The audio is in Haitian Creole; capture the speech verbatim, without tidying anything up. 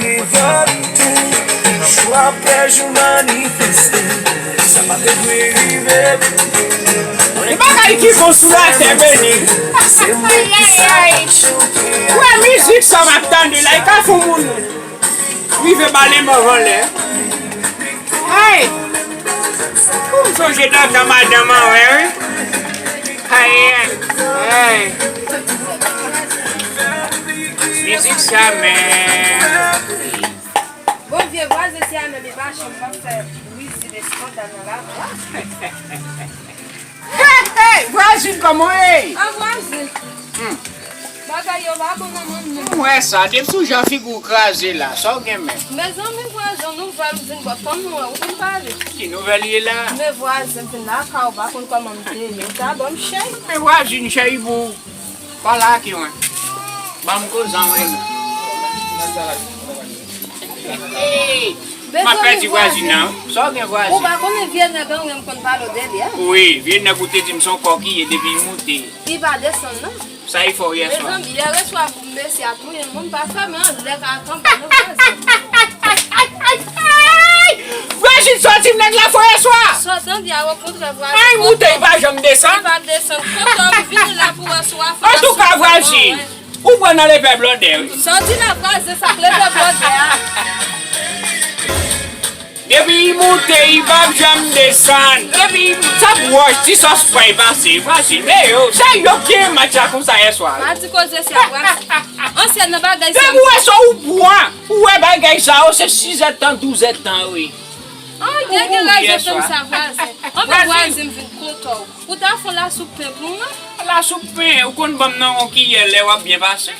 Revòlte, jou apre jou manifeste, sa pa te dwe rive. Gen bagay ki bon sou latè, beni. Se mwen ki sa ap chante. Wè mizik sa m ap tande la, e ka fè moun rive ba lenmen anlè. Ay! Ou m sonje dantan madanm an, wè, wi. Ay, ay, ay. Mizik sa, men. Bon, vye vwazen se a menm, li pa janm pa fè bri, di eskandal nan lavi a. Hey, hey, vwazin, kòman w ye? Ah, vwazin. Hmm. Bagay yo pa bon nan mond nan. M wè sa, depi sou jan figi w kraze la, sa w gen menm? Mezanmi, vwazin, nouvèl ou vin bò, fanm ou wè, ou vin pale. Ki nouvèl ye la? Men vwazin, m vin lakay ou, pa konn kòman m te ye, ou ta ban m chèy. Men vwazin, chèy pou ou. Pale ak mwen. Ban m koze anmwey. M ap pèdi vwazin nan. Sa w gen vwazin? Ou pa konnen vye nèg an, wi, m konn pale w de li a. Wi, vye nèg ou te di m se yon kò ki ye depi l moute. Li pa desann, non. Sa li fè w yè swa? Mezanmi, yè swa, mesye a touye m, moun pa fè men anlè ka kanpe, non, vwazin. Vwazin, sa w di m nèg la fè w yè swa? Sa w tande a, okontrè, vwazin. Ay, moute, li pa janm desann. Li pa desann. Kontan ou vini la pou wè si w a fè. Antouka, vwazin, ou pran nan lepè blòdè, wi. Sa w di la, vwazin, sa k lepè blòdè a? Depi li moute, li p ap janm desann. Depi li t ap wòch, ti sòs pwen pase. Vwazin, men yo, se yo k genyen match la konsa yè swa. Pa di koze sa, vwazin. Ansyen nan bagay sa. Depi w wè sa ou pran, ou wè bagay sa yo, se sizèdtan, douzèdtan, wi. Ay, gen, gen rezon fanm sa, vwazin. Anben, vwazin, m vin kontan w. Ou ta fè yon lasoup pen pou mwen? Lasoup pen, ou konn ban m nan yon kiyè lè w ap byen pase.